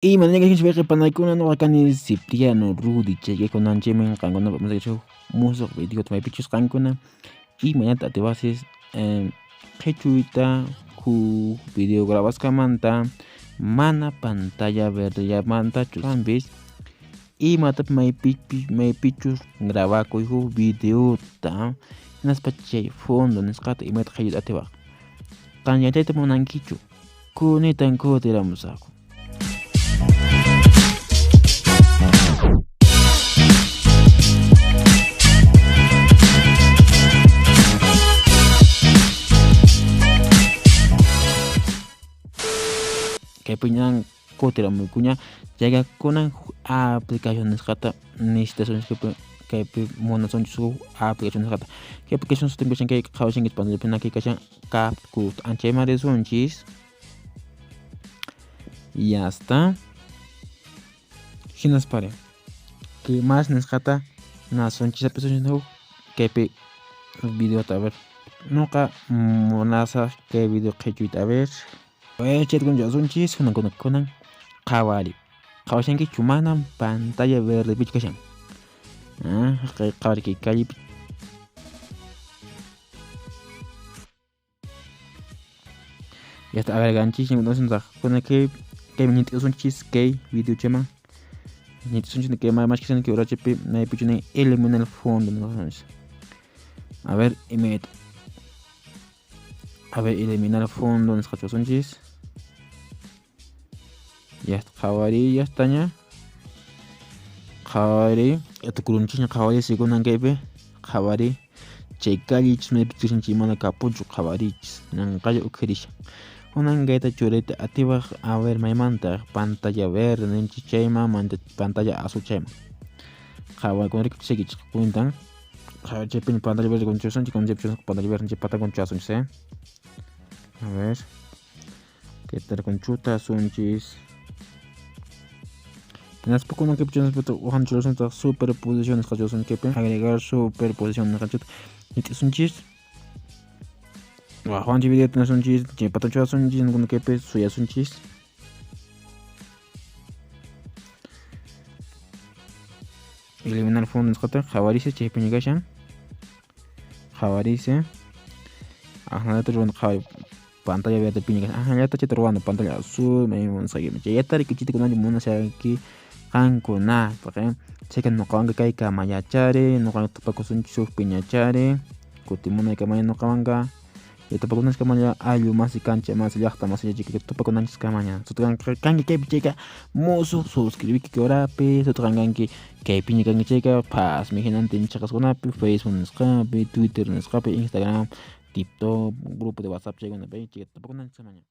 Imanaykichik panaykuna nuqa kani Cipriano Rudy chaykunanchikmi qankuna musuq videota maypichus qankuna imaynata atiwaqchis qhichuyta huk video grabasqamanta mana pantalla verdellamantachu qampis imatapis maypichus grabakuy huk videota hinaspa chay fondo nisqata imayta qhilluyta atiwaq qan yachayta munankichu kunitan kutiramusaqku. Kaypiñan kutiramuykuña chayqa kunan huk aplicación nisqata necesitasunchik kaypi munasunchik huk aplicación nisqata kay aplicación sutinpi kashan kay qhawashankichik pantallapina kay kashan CapCut anchayman risunchis ya está hinaspari kay mas nisqata nasunchis apisunchis huk kaypi videota a ver nuqa munasaq kay video qhichuyta a ver chayta kunchasunchis kunan qhawari qhawashankichu manam pantalla verdepichu kashan qhawari kay callepi ya está agreganchis kunan kay ñit'isunchis kay videochaman ñit'isunchis kay mashkashan kay urachapi maypichu nin eliminar el fondo a ver imayta a ver eliminar el fondo nisqachasunchis ya está qhawari ya estaña qhawari tukurunchisña qhawari sikunan kaypi qhawari chay callichis maypichus mana kapunchu qhawarichis ñanqalla ukhirishan kunan kayta churayta atiwaq a ver maymanta pantalla verde ninchik chayman pantalla azul chayman qhawari kun rikuchisaykichik cuentan chaypiña pantalla verde kunchasunchik kunchaypichus pantalla verde chay pata kunchasunchis a ver kay tal kunchutasunchis hinaspa kunan kaypi uqan churasunchik superposición nisqa churasunchik kaypi agregar superposición nisqanchikta ñit'isunchis wajuanchik videota nasunchis chay pata churasunchis kunan kaypi suyasunchis eliminar fondo nisqata qhawariysi chaypiña kashan qhawariysi aqnallata ruwana qhawari pantalla verde piña kashan aqnallata chayta ruwana pantalla azul mayman chayta rikuchiyta kunanchik munashanki qankunapaq chayka nuqawanqa kay kamayachari nuqawan tupakusunchik huk piñachari kutimunaykamaya nuqawanqa tupakunanchik ayllu masi kancha masi llaqta masi tupakunanchik kamaña sutqanqa kanki kaypi chayka musuq suscribiki urapi sutqan kanki kaypiña kanki chayka phasmi hinantin chhaqaskunapi Facebook nisqapi Twitter nisqapi Instagram TikTok grupo de WhatsApp chaykunapi chayka tupakunanchik kamaña.